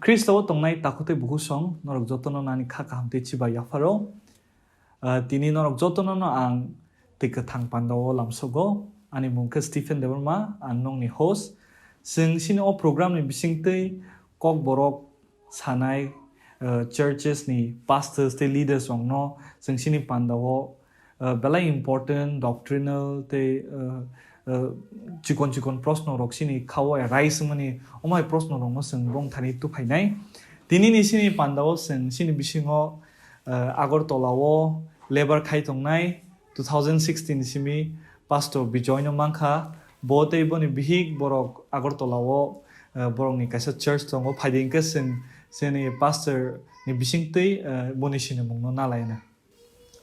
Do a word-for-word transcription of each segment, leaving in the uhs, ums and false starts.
Khristo o tongnai takhuk tei bukhuk song norok jotono nani kha kaham tei chiba yapharo. Ah, tini norok jotono no ang twi kwthang panda o lamsogo. Ani mung khe Stephen Debbarma, ang nokni host. Chwng chini o program ni bisingtwi kokborok sanai, ah, churches ni pastors tei leaders rok no chwng chini panda o, ah, belai important doctrinal tei, ah, ah, chikon chikon proshno rok chini kha o arise wngmani, omai proshno rok no chwng bong thani tuphainai. Tini ni chini panda o chwng chini bisingo, ah, Agartala o labour khai tongnai two thousand sixteen simi Pastor Bijoy no mankha. Bo tei boni bihik borok Agartala o, ah, borok ni kaisa church tongo. Phaidi hwnkhe chwng chini pastor ni bisingtwi, ah, boni sinimung no nalaina.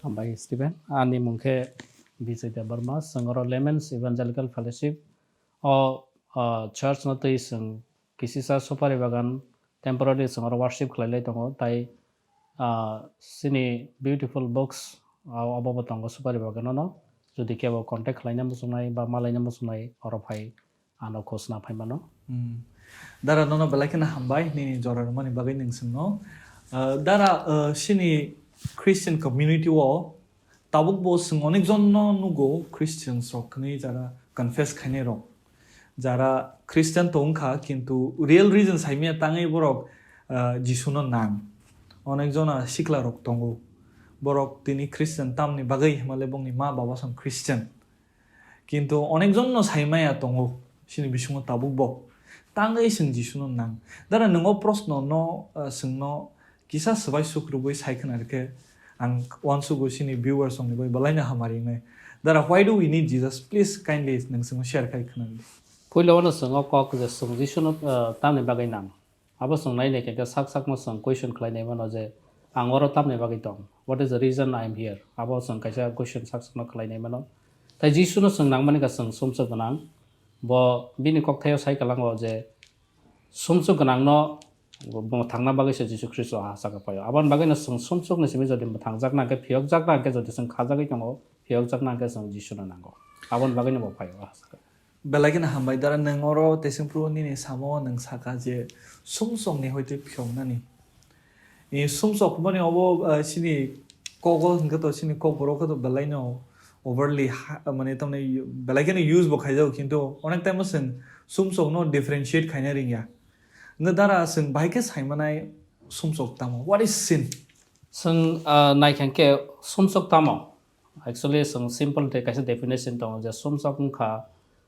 Hambai Stephen, ani mung khe Bijoy Debbarma, chwng oro Laments Evangelical Fellowship o, ah, church no twi chwng kisisa Supari Bagan temporary chwng oro worship khlai lai tongo, tai, ah, chini beautiful books, ah, obo bo tongo Supari Bagan o no, jodi kebo contact khlaina muchungnai ba malaina muchungnai oro phai ano khosna phaimano. Hmm. Dara nono belai kheno hambai nini jora rwmani bagwi nwng chwngno. Ah, dara, ah, chini Christian community o tabuk bo chwng onek jon no nugo Christians rok hwnwi jara confess khainai rok. Jara Christian tong kha kintu real reason saimaya tangwi borok, ah, Jisu no nang. Onek jona sikla rok tongo. Borok tini Christian tamni bagwi himale bongni ma baba sam Christian. Kintu onek jon no saimaya tongo, chini bisingo tabuk bo. Tangwi chwng Jisu no nang. Dara nwng o proshno no, ah, chwngno kisa swbai sukrubwi sai khna rwkhe ang uansugo chini viewers rokni bai belai no hamari wngnai. Dara, why do we need Jesus? Please kindly nwng chwngno share khai khna rwdi. Puila o no chwng o kok je chwng Jisu no, ah, tamni bagwi nang. Abo chwng nai nai khe sak sakno chwng question khlai nai mano je, "Ang oro tamni bagwi tong? What is the reason I am here?" Abo chwng kaisa question sak sakno khlai nai mano. Tai Jisu no chwng nang mani kha chwng sumsok gwnang. Bo bini kokthaio sai kwlango je, sumsok gwnang no mwthangna bagwi se Jisu Khristo ha saka phaio. Aboni bagwi no chwng sumsok ni simi jodi mwthangjak nang khe, phiyokjak nang khe, jodi chwng khajagwi tongo, phiyokjak nang khe chwng Jisu no nango. Aboni bagwi no bo phaio ha saka. Belai kheno hambai, dara, nwng oro Teisingpru nini samo nwng saka je sumsokni hoite phiyoknani. I sumsok mani obo, ah, chini kogo hwnkhe to, chini kokborok khe to belai no overly ha-, mane tamni belai kheno use bo khaijago, kintu onek time o chwng sumsok no differentiate khaina ringya. Hwnkhe dara, chwng bahai khe saimanai sumsok tamo? What is sin? Chwng, ah, naikha khe sumsok tamo? Actually, chwng simple de kaisa definition tongo je sumsok wngkha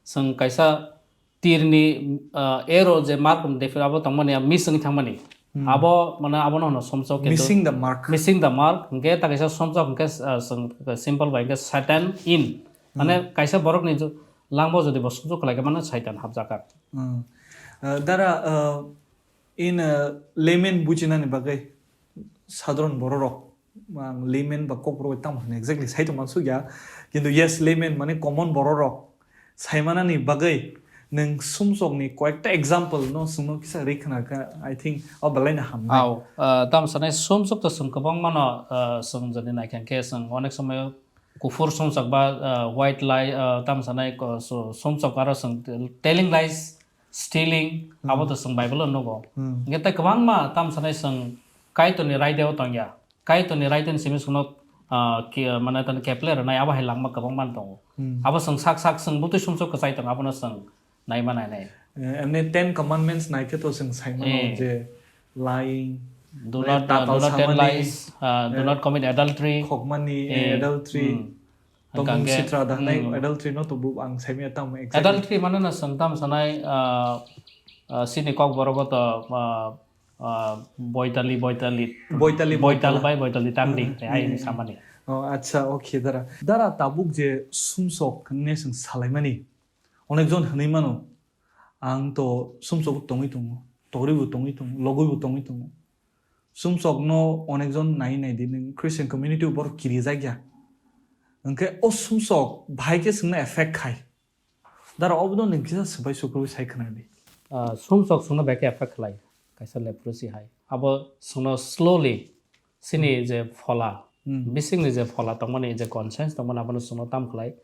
chwng kaisa tirni, ah, arrow je mark define abo tongmani, ah, miss wngwi thangmani. Hmm. Abo mane abono hwno sumsok kintu missing the mark. Missing the mark. Hwnkhe ta kaisa sumsok hwnkhe, ah, chwng simple bai hwnkhe Satan in. Mane hmm, kaisa borokni ju-, langbo jodi bo sumsok khlai khe mane Satan hapjakha. Hmm. Ah, dara, ah, in, ah, layman bujinani bagwi sadharon bororok, ang layman ba kokborok bai tamo hwnwi exactly sai tongma sukya, kintu yes, layman mane common bororok saimanani bagwi nwng sumsokni koyekta example no chwngno kisa rwi khna kha, I think o belai no hamnai. Au, ah, tamo sanai sumsok to chwng kwbangma no, ah, chwng jodi naikha khe chwng onek somoyo kuphur sumsok ba, ah, white lie, ah, tamo sanai ko-, su-, sumsok aro chwng telling lies, stealing, hmm, abo to chwng Bible o nugo. Hmm. Hwnkhe tei kwbangma tamo sanai chwng Kaitorni raida o tongya. Kaitorni raida ni simi chwngno, ah, ki-, mane tani keple rwnai abo hai langma kwbangma tongo. Hmm. Abo chwng sak sak chwng butwi sumsok kwchai tongo, abono chwng naima nainai. Eh, emni Ten Commandments naikhe to chwng saimano, eh, je lying, do mane not, uh, tatal do not tell samani, lies, uh, do eh, not commit adultery. Khokmani, eh, eh, adultery. Hmm. Tongmung hwnkhe, sitra da hwnwi, hmm, adultery no to bu ang saimaya tamo exactly. Adultery mane no chwng tamo sanai, uh, uh, chini kokborok o to, uh, uh, boitali, boitali. Boitali, boital boitala. Bai boitali tangdi, hmm, ai hmm, samani. Oh, acha, okay, dara. Dara, tabuk je sumsok hwnwi chwng salaimani. Onek jon hwnwi mano, "Ang to sumsok tongwi tongo, toribo tongwi tongo, logoibo tongwi tongo." Sumsokno onek jon nai nai di, nwng Christian community o borok kirijak ya. Hwnkhe o sumsok bahai khe chwngno affect khai. Dara, obono nwng kisa swbai sukrubwi sai khna di. Ah, sumsok chwngno bahai khe affect khlai, kaisa leprosy hai. Abo chwngno slowly chini, hmm, je phola, hmm, bisingni je phola tongmani, je conscience tongmani, abono chwngno tam khlai,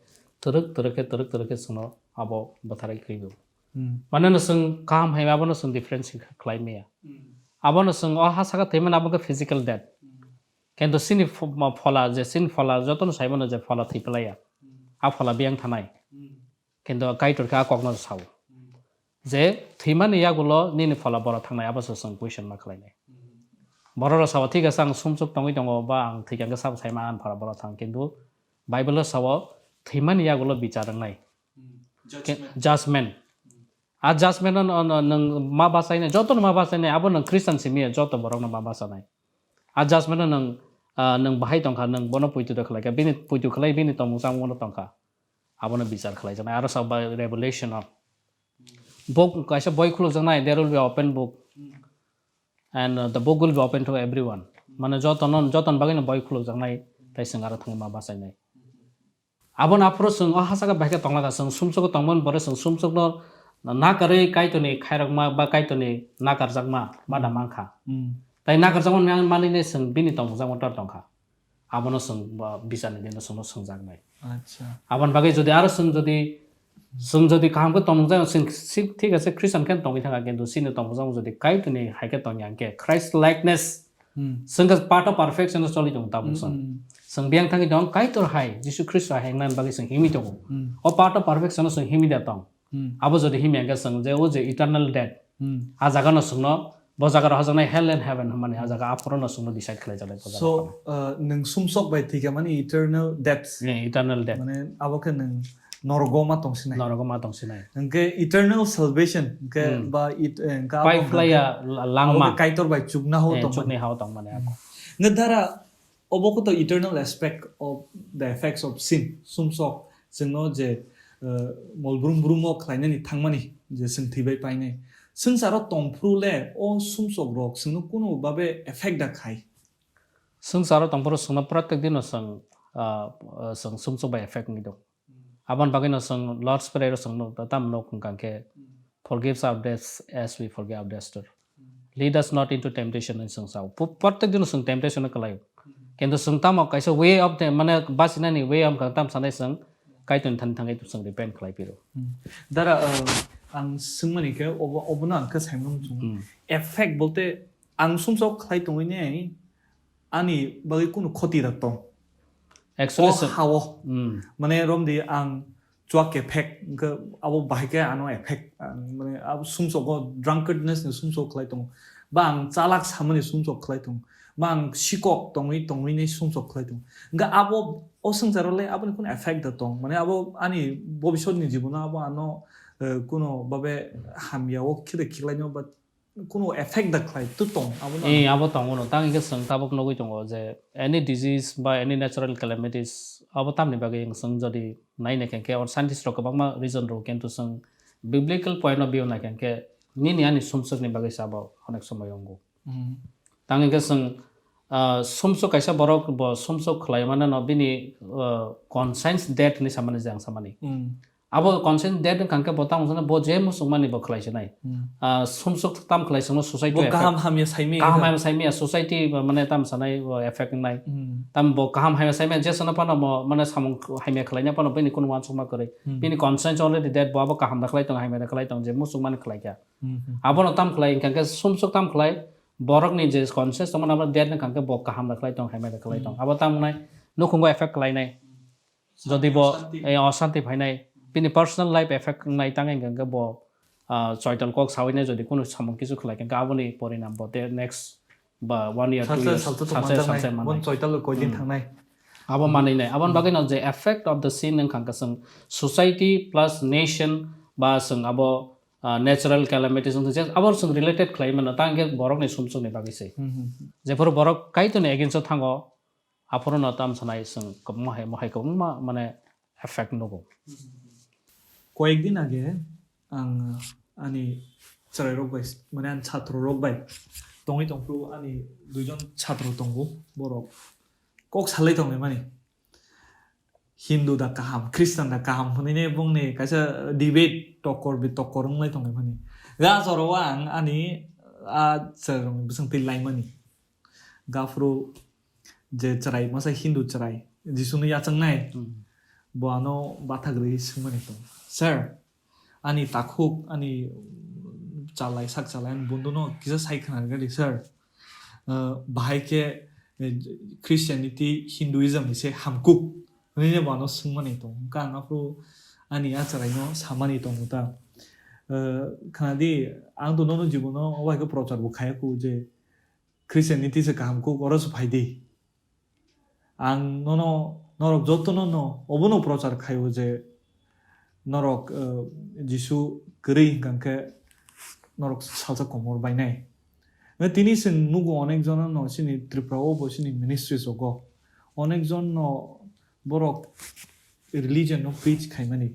twrwk twrwk khe, twrwk twrwk khe chwngno abo bwtharwi khwio. Hmm. Mane no chwng kaham hai abono chwng difference khlai maya. Hmm. Abono chwng o ha saka thwimani abo khe physical death. Kintu chini pho-, ma phola je chini phola jotono saimano je phola thwi phlaiya. A phola biyang thanai. Kintu Kaitor khe a kokno sao. Je thwimani yagulo nini phola bora thangnai abo se chwng question ma khlainai. Borok rok sao thik ase ang sumsok tongwi tongo ba ang thwikha khe sabo saima ang phola bora thang. Kintu Bible o sao thwimani yagulo bichar wngnai. Ke-, judgment. A judgment no, no, no, nwng ma bachainai, jotono ma bachainai, abo nwng Christian simi ya, joto borokno ma bachanai. A judgment no nwng, ah, nwng bahai tongkha, nwng bono puitu da khlaikha, bini puitu khlai, bini tongmung chamung bono tongkha. Abono bichar khlaijaknai. Aro sa bai Revelation o. Book, kaisa boi khulukjaknai, there will be open book. And, uh, the book will be open to everyone. Mane jotono, joton bagwino boi khulukjaknai, tai chwng aro thangwi ma bachainai. Abono aphuru chwng o ha saka bahai khe tonglaga, chwng sumsokgo tongmani pore chwng sumsokno nakarwi Kaitorni khairokma ba Kaitorni nakarjakma ma da mankha. Tai nakarjakma man-, manwino chwng bini tongmungjakma tor tongkha. Abono chwng ba bicharni dino chwngno swngjaknai. Acha. Aboni bagwi jodi aro chwng jodi, chwng jodi kaham khe tongmungjakma chwng si-, thik ase Christian khe tongwi thangkha, kintu chini tongmungjakma jodi Kaitorni hai khe tongya hwnkhe Christ likeness Hmm. Chwng khe part of perfection o choli tongo tabuk Hmm, chwng. hmm. Chwng biyang thangwi tong Kaitor hai, Jisu Khristo hai wngna bagwi chwng himwi tongo. Hmm. O part of perfection o chwng himwi da tong. Hmm. Abo jodi himya hwnkhe chwng je o je eternal death. Hmm. A jaga no chwngno, bo jaga rohorjaknai hell and heaven hwnmani a jaga aphuru no chwngno decide khlai jaknai bo jaga So, phano. uh, nwng sumsok bai thwikha mani eternal death. Yeah, eternal death. Mane abo khe nwng Norogo ma tongsinai. Norogo ma tongsinai. Hwnkhe eternal salvation, hwnkhe Hmm. ba it-, eh, hwnkhe abo Pai hwnkhe phlaiya la-, abo langma. Khe Kaitor bai chukna ho Eh, tongmani. Chukni hao tongmani ako. Hmm. Hwnkhe dara, obo khe to eternal aspect of the effects of sin. Sumsok, chwngno je, eh, mol brum brum o khlainani thangmani, je chwng thwi bai painai. Swngcharo tongphuru le, o sumsok rok chwngno kuno babe effect da khai. Swngcharo tongphuru chwngno pratek dino chwng, ah, ah, chwng sumsok bai effect wngwi tongo. Aboni bagwino chwng Lord's Prayer o chwng nuk, tamo nuk hwnkha khe, "Forgive us our debts as we forgive our debtor. Lead us not into temptation," hwnwi chwng sao. Pu-, protek dino chwng temptation o kwlaio. Kintu chwng tamo kaisa way of the, mane, bachinani way of khe tamo sanai chwng Kaitorni thani thangwi chwng repent khlai phiro. Hmm. Dara, uh, ang swngmani khe obo, obono ang khe saimano chwng. Hmm. Effect bolte ang sumsok khlai tongwi nai ani bagwi kunu khoti da tong. Actually, O sir. Hao. Hmm. Mane romdi ang chuak kephek, hwnkhe abo bahai khe ano effect, ang mane abo sumsok o drunkenness ni sumsok khlai tongo. Ba ang chalak samani sumsok khlai tongo. Ba ang sikok tongwi, tongwi ni sumsok khlai tongo. Hwnkhe abo o swngcharo le aboni kunu effect da tong. Mane abo ani bobisot ni jibono abo ano, eh, kuno babe hamya o khede khiklai no ba kuno effect da khlai tu tong abo no. Eh, abo tongo no. Tang hwnkhe chwng tabuk nugwi tongo je any disease ba any natural calamities abo tamni bagwi chwng jodi nai nai khe, khe or scientist rok kwbangma reason rw, kintu chwng biblical point of view nai khe, khe nini ani sumsokni bagwi se abo onek somoi wngo. Hmm. Tang hwnkhe chwng, ah, sumsok kaisa borok bo sumsok khlai mano no bini, ah, conscience dead hinwi samani je ang samani. Hmm. Abo conscience dead wngkha khe bo tamo jano bo je muchungmani bo khlai sinai. Hmm. Ah, sumsok tam khlai songno society Bo effect. Kaham hamya saimaya Kaham wngkha. Hamya saimaya society ba mane tam sanai bo effect wngnai. Hmm. Tam bo kaham hamya saimaya je sono phano mo mane samung hamya khlaina phano bini kunu uansukma kwrwi. Hmm. Bini conscience already dead, bo abo kaham da khlai tong, hamya da khlai tong, je muchungmani khlai kha. Hmm, hmm. Abono tam khlai wngkha khe sumsok tam khlai borokni je conscience tongmani abo dead wngkha khe bo kaham da khlai tong, hamya da khlai tong. Hmm. Abo tam wngnai nukhungo effect khlainai. Jodi bo, Santi. Eh, osanti phainai, bini personal life effect wngnai tang hwnkhe bo, ah, choital kok sawinai jodi kunu samung kisu khlai khe aboni porinam bo te next ba one year, two Salsa, years, salsa to salsa, manjaknai, salsa manai. Bon choital koi din Hmm. thangnai. Abo manwi nai. Aboni Hmm. bagwi no je effect of the sin wngkha khe chwng society plus nation ba chwng abo, ah, natural calamities wngkha je abo chwng related khlai mano tang hwnkhe borokni sumsokni bagwi se. Hmm, hmm, hmm. Jephuru borok Kaitorni against o thango, Aphuru no tam sanai chwng kwbangma hai, mo hai kwbangma mane effect nugo. Koyek din age ang ani chwrai rok bai, mane ani chhatro rok bai tongwi tongphuru ani duijon chhatro tongo, borok kok salai tonglaimani. Hindu da kaham, Christian da kaham hwnwi ne bongni kaisa debate tokor bi tokor wnglai tonglaimani. Ga jora o ang ani a chwrai rokni bwswng twi laimani. Gaphuru je chwrai, masa Hindu chwrai, Jisuni yachangnai, Hmm. bo ano bathak rwi swngmani tong, "Sir, ani takhuk, ani, mm, chalai sak chalai ang bunduno kisa sai khna rwgadi, "Sir, ah, bahai khe, eh, Christianity, Hinduism ni se hamkuk?" Hwnwi bo ano swngmani tongo. Hwnkhe ang aphuru ani acharaino samani tongo ta. Eh, khna di, ang to nono jibono o bai khe prochar bo khaya kho je Christianity se kaham kuk, oro se phai di. Ang nono, norok jotono no obono prochar khaio je norok, eh, Jisu kwrwi hwnkha khe norok salsa komor bainai. Tini chwng nugo onek jono no chini Tripura o bo chini ministries rogo onek jon no borok religion no preach khaimani,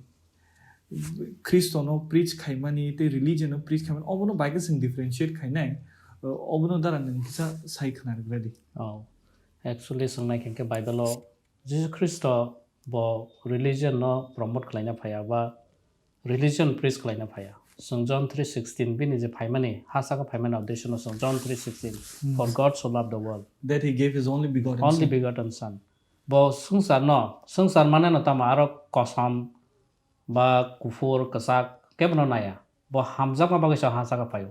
Khristo no preach khaimani tei religion no preach khaimani, obono bai khe chwng differentiate khainai. Eh, obono dara nwng kisa sai khna rwgwladi. Oh, actually, swng nai khe Bible o Jisu Khristo bo religion no promote khlaina phaiya ba religion preach khlaina phaiya. Chwng John three sixteen bini je phaimani, ha saka phaimani uddesho no chwng John three sixteen, Hmm. "For God so loved the world." That he gave his only begotten Only Son. Begotten Son. Bo swngchar no, swngchar mane no tamo aro kosom ba kuphur kwchak kebo no naya. Bo hamjakma bagwi se ha saka phaio.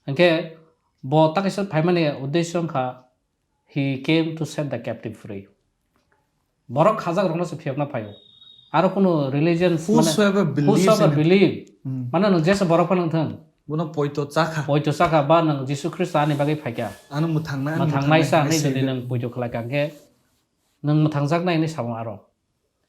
Hwnkhe bo ta kaisa phaimani uddesho wngkha, he came to set the captive free. Borok khajak rokno se phiyokna phaio. Aro kunu religions mane Whosoever believes whosoever in believe, Hmm. mane no jesa borok phano thang. Bono poito chakha. Poito chakha ba nang Jisu Khristo ani bagwi phaikha. Ano mwthangna, ano Mwthangnaisa mwthangnaisa hinwi jodi se. Nang poito khlaikha hwnkhe nang mwthangjaknai hinwi samung aro.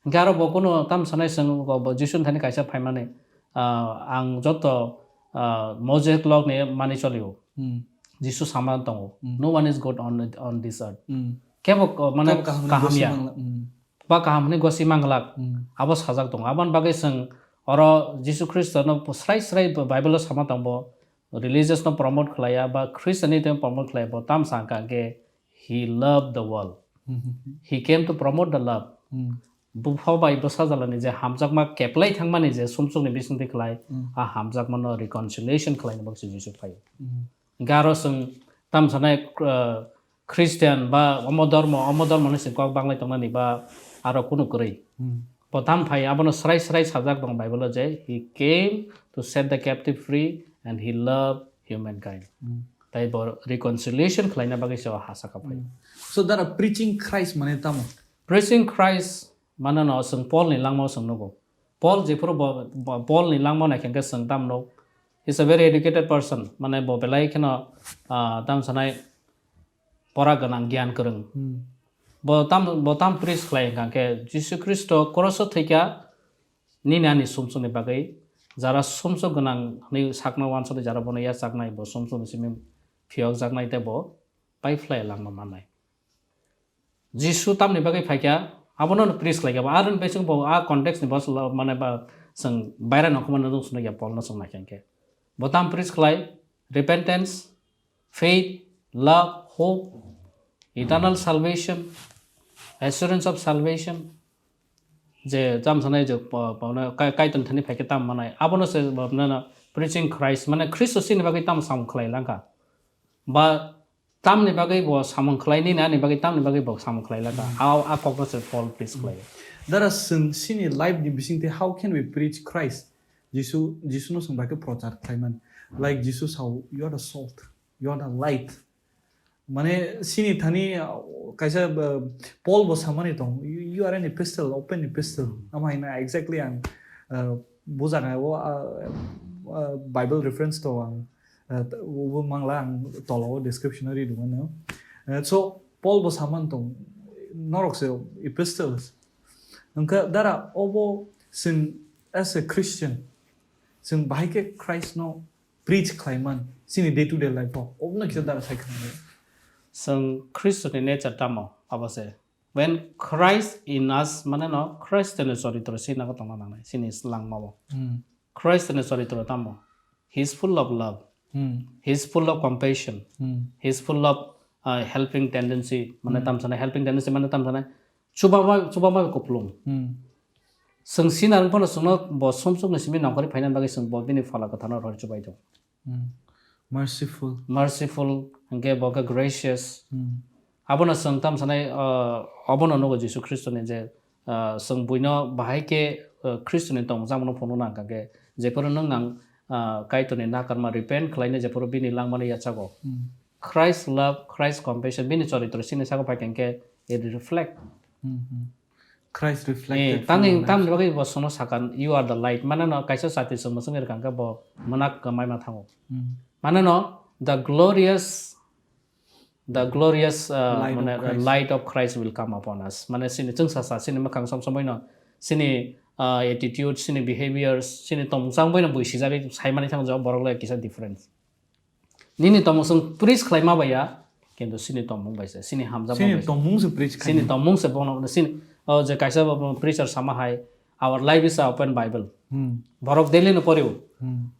Hwnkhe aro bo kunu tam sanai chwng bo Jisu ni thani kaisa phaimani, ah, ang joto, ah, Mosaic law ni mani cholio. Hmm. Jisu sama tongo. Hmm. "No one is good on, on this earth." Hmm. Kebo ko-, mane Kebo kaham kaham ya. Gosi mangla-, hmm. Ba kaham hwnwi gosi manglak. Hmm. Abo sajak tongo. Aboni bagwi chwng oro Jisu Khristo no srai srai Bible o sama tong bo religious no promote khlaiya ba Christianity no promote khlaiya bo tam sa hwnkha hwnkhe he loved the world. Hmm. He came to promote the love. Hmm. Bupha bai bwsa jalani je hamjakma keplai thangmani je sumsokni bisingtwi khlai, Hmm. a hamjakmano reconciliation khlaina bagwi se Jisu phaio. Hmm. Hwnkhe aro chwng tam sanai, uh, Christian ba omo dormo, omo dormo hinwi se kok banglai tongnani ba aro kunu kwrwi. Hmm. Bo tam phai abono srai srai sajak tong Bible o je, "He came to set the captive free and he loved humankind." Hmm. Tai bo reconciliation khlaina bagwi se o ha saka phai. Hmm. So, dara preaching Christ mane tamo? Preaching Christ mane no chwng Paul ni langmao chwng nugo. Paul jephuru bo, bo, Paul ni langmao naikhe hwnkhe chwng tam nuk. He's a very educated person. Mane bo belai kheno, ah, tam sanai pora gwnang, giyan kwrwng. Hmm. Bo tam, bo tam preach khlai hwnkha khe Jisu Khristo cross o thwikha nini ani sumsokni bagwi. Jara sumsok gwnang hwnwi sakno wansuknai, jara bono yachaknai, bo sumsokni simi phiyokjaknai tei bo pai phlai langma mannai. Jisu tamni bagwi phaikha, abono preach khlaikha bo. Aroni bising bo a context ni bos lo, mane ba chwng baira nongkhormani rung swnwi ya Paul no chwng naikha hwnkhe. Bo tam preach khlai, repentance, faith, love, hope, eternal salvation, assurance of salvation. Je tam sanai je pa-, pa-, na, kai-, Kaitor thani phaikhe tam manai. Abono se bo, na, na, preaching Christ, mane Khristo chini bagwi tam samung khlai langkha. Ba tamni bagwi bo samung khlai nini, ani bagwi tamni bagwi bo samung khlai laka. Hmm. A, a kokno se Paul preach khlai. Dara chwng chini life ni bisingtwi, how can we preach Christ? Jisu, Jisu no chwng bai khe prochar khlai man. Like Jisu sao, "You are the salt, you are the light." Mane chini thani, uh, kaisa, uh, Paul bo samani tong, "You, you are an epistle, open epistle." Ama hina exactly ang, uh, buja nai o, uh, uh, Bible reference to ang, uh, ubo mangla ang tola o description o ri dungmano. Uh, so Paul bo saman tong, norok se epistles. Hwnkhe dara obo chwng as a Christian, chwng bahai khe Christ no preach khlai man chini day to day life o, obono kisa dara sai khna. Chwng Khristo ni nature tamo abo se. When Christ in us, mane no Christ ni choritro sina ko tongna nangnai, chini langma o. Hmm. Christ ni choritro tamo? He is full of love. Hmm. He is full of compassion. Hmm. He is full of, uh, helping tendency. Mane Hmm. tam sana helping tendency, mane tam sana chuba ma, chuba ma kuplung. Hmm. Chwng sina rung phano chwngno bo sumsok ni simi nongkhorwi phaina bagwi chwng bo bini phola kwthar no roi chubai tong. Hmm. Merciful. Merciful, hwnkhe bo khe gracious. Hmm. Abono chwng tam sanai, uh, obono nugo Jisu Khristo ni je, uh, chwng buino bahai khe, uh, Khristo ni tongmung chamung no phunukna hwnkha khe, jephuru nwng ang ah, Kaitorni nakarma repent khlainai jephuru bini langmani yachago. Hmm. Christ love, Christ compassion, bini choritro chini sago phai khe it reflect. Hmm, hmm. Christ Eh, reflected from tamni, our life. Tamni bagwi bo sono sakan, "You are the light." Mane no kaisa chati chwng mwswng rwkha khe bo mwnak kwmaima thango. Hmm. Mane no, the glorious, the glorious, uh, Light of mane, Christ. Light of Christ will come upon us. Mane chini chwngsa sa, chini mwkhang som somoi no, chini, uh, attitude, chini behaviors, chini tongmung chang bai no buisijagwi saimani thango borok le kisa difference. Nini tongmung chwng preach khlaima bai ya, kintu chini tongmung bai se, chini hamjakma Chini bai se. Tongmung se preach Chini khainai. Tongmung se bono, chini, oh, je kaisa bo preacher sama hai, "Our life is a open Bible." Hmm. Borok daily no porio. Hmm.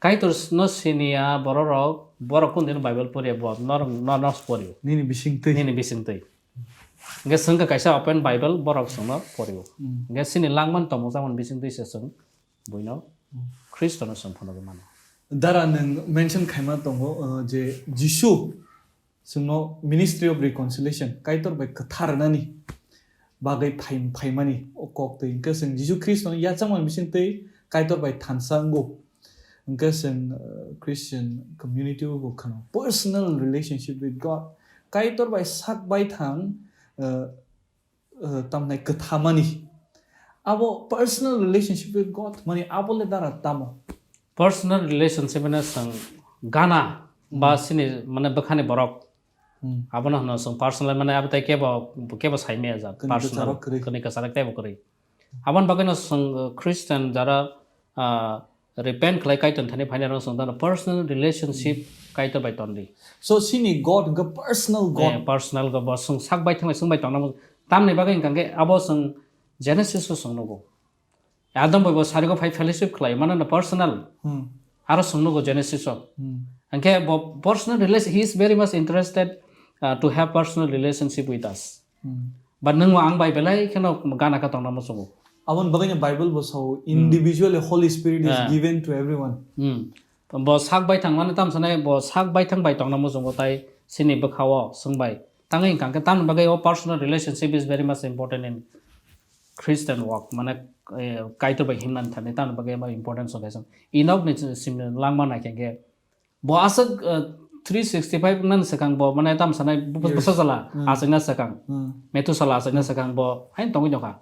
Kaitor no siniya bororok, borok kun din Bible poria bo, nor, nor, nor porio. Nini bising twi. Nini bising twi. Nge sengka kaisa open Bible, borok sengno porio. Hmm. Nge chini langman tongmung changmani bising twi se seng. Buino Khristono chwng phunugwi mano. Dara nwng mention khaima tongo, uh, je Jisu chwngno ministry of reconciliation, Kaitor bai kwthar rwnani bagwi phai-, phaimani o kok twi. Hwnkhe chwng Jisu Khristono yachakmani bisingtwi Kaitor bai thansa wngo. Hwnkhe chwng, uh, Christian community o bo kheno personal relationship with God. Kaitor bai sak bai thang, uh, uh, tamni kwthamani. Abo personal relationship with God, mani abo le dara tamo? Personal relationship mane chwng gana ba Hmm. Sini mane bwkhani borok. Hmm. Abono hwno chwng personal mane abo tei kebo, kebo saimaya jak. Kwnwi personal, kwcharok kwrwi. Kwnwi kwcharok teibo kwrwi. Aboni bagwino chwng, uh, Christian jara, uh, repent khlai Kaitor thani phainai rok chwng dano personal relationship Hmm. Kaitor bai tondi. So, chini God hwnkhe personal God. Eh, personal God, bo chwng sak bai thanglai chwng bai tongna mo-, tamni bagwi hwnkha khe abo chwng Genesis o chwng nugo. Adam bai bo sarigo phai fellowship khlai, mano no personal. Hmm. Aro chwng nugo Genesis o. Hmm. Hwnkhe bo personal relation, he is very much interested, uh, to have personal relationship with us. Hmm. But nwng bo ang bai belai kheno gana kha tongna muchungo. Aboni bagwino Bible bo sao, Hmm. individually Holy Spirit is Ah. given to everyone. Hmm. Bo sak bai thang mane tam sanai bo sak bai thang bai tongna muchungo tai chini bwkhao swng bai. Tangwi hwnkha khe tamni bagwi o personal relationship is very much important in Christian walk. Mane, eh, Kaitor bai himnani thani tamni bagwi abo important so kaisa. Enok ni sim langma nai khe khe Bo aswk, uh, three sixty five nani swkang bo, mane, tam sanai, bo-, Yes. Bwsa jala, Hmm. Achukna swkang. Hmm. Methu sala achukna Hmm. Swkang bo, hain tongwi tongkha.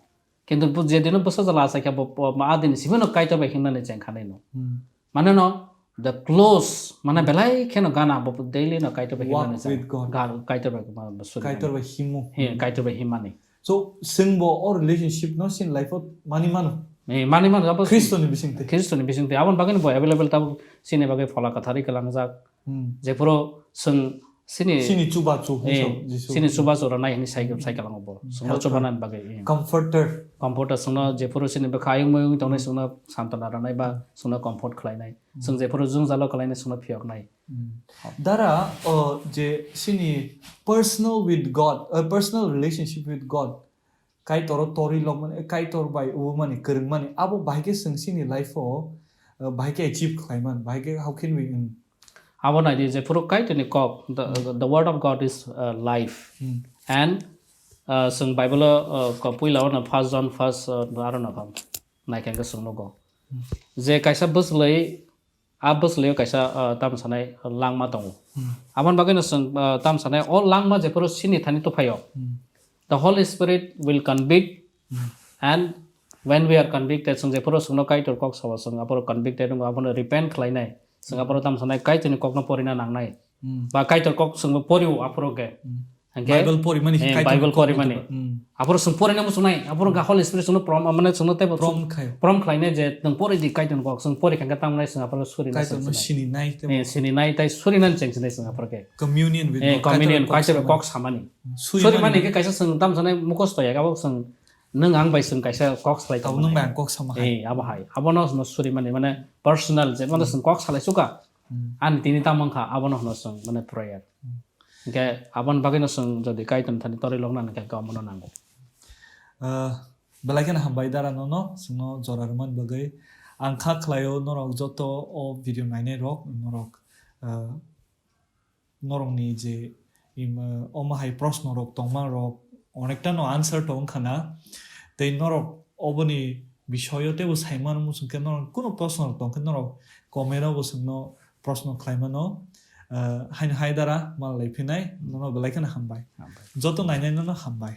Kintu bo je dino bwsa jala achukya bo, bo, ma adini simi no Kaitor bai himnani chengkha nai no. Hmm. Mane no, the close, mane Hmm. belai kheno gana bo daily no Kaitor bai Walk himnani cheng. With God. Ga-, Kaitor bai ma, bo suri Kaitor mani. Bai himo. He, Hmm. Kaitor bai himmani. So, chwng bo o relationship no chini life o mani mano. Eh, mani mano, abo Khristo ni bisingtwi. Khristo ni bisingtwi. Aboni bagwi bo available tabuk chini bagwi phola kwthari kwlangjak. Hmm. Jephuru chwng chini, Chini chubachu, eh, hinwi Jisu. Chini chubachu rwnai hinwi sai, Hmm. Sai kwlango bo. Hmm. Chwngno Helper. Chubanani bagwi, eh. Comforter. Comforter chwngno jephuru chini bwkha ayung mayung tongnai Hmm. Chwngno santona rwnai ba Hmm. Chwngno comfort khlainai. Hmm. Chwng jephuru jwngjalo khlainai chwngno phiyoknai. Hmm. Dara, o, je chini personal with God, uh, personal relationship with God, Kaitor o torwi lokmani, Kaitor bai ubumani, kwrwngmani, abo bahai khe chwng chini life o, uh, bahai khe achieve khlaiman, bahai khe how can we, um, Abo nai di, jephuru Kaitor ni kok, the, Hmm. the word of God is, uh, life. Hmm. And, uh, chwng Bible o, uh, ko-, puila o no first John first, uh, aro no kha, nai khe chwng nugo. Hmm. Je kaisa bwchlwi, a bwchlwi o kaisa, uh, tam sanai langma tongo. Hmm. Aboni bagwi no chwng, uh, tam sanai o langma jephuru chini thani tuphaio. Hmm. The Holy Spirit will convict, Hmm. And when we are convicted, chwng jephuru chwngno Kaitor kok sao, chwng aphuru convicted wngo, abono repent khlainai. Chwng aphuru tam sanai Kaitorni kokno porina nangnai. Hmm. Ba Kaitor kok chwngbo porio aphuru khe. Hmm. Hwnkhe, Bible porimani, eh, Kaitorni Bible kok porimani. Porima. Hmm. Aphuru chwng porina muchungnai, aphuru ga Holy Spirit chwngno prom, mane chwngno teibo Prom khai. Prom khlainai je nwng pori di Kaitorni kok, chwng pori kha khe tamo nai chwng aphuru suri nai Kaitorno chwng sinai. Sininai teibo. Eh, sininai tei surinani chwng sinai chwng aphuru khe. Communion with Eh, God, communion, Kaitorni kok Kaitorni samani. Kok samani. Suri Suri mani. Mani khe kaisa chwng tam sanai mukhosto ya, abo chwng nwng ang bai chwng kaisa kok salai Tamo tongmani. Nwng bai ang kok sama hai. Eh, abo hai. Abono no suri mani, mane personal je, mane Hmm. Chwng kok salai suka. Hmm. Ani tini tam wngkha, abono hwno chwng, mane prayer. Hmm. Hwnkhe aboni bagwi no chwng jodi Kaitorni thani torwi lokna hwnkhe abono nango. Ah, belai kheno hambai dara nono, chwngno jora rwmani bagwi. Ang kha khlaio norok joto o video nainai rok, norok, ah, norokni je im, omo hai proshno rok tongma rok onekta no answer tong kha na. Tei norok oboni bisoyo teibo saimano muchung khe norok kunu proshno rok tong khe norok comment o bo chwngno proshno khlai mano. Ah, haino hai dara mal lai phinai nono belai kheno hambai. Hambai. Joto nainai nono hambai.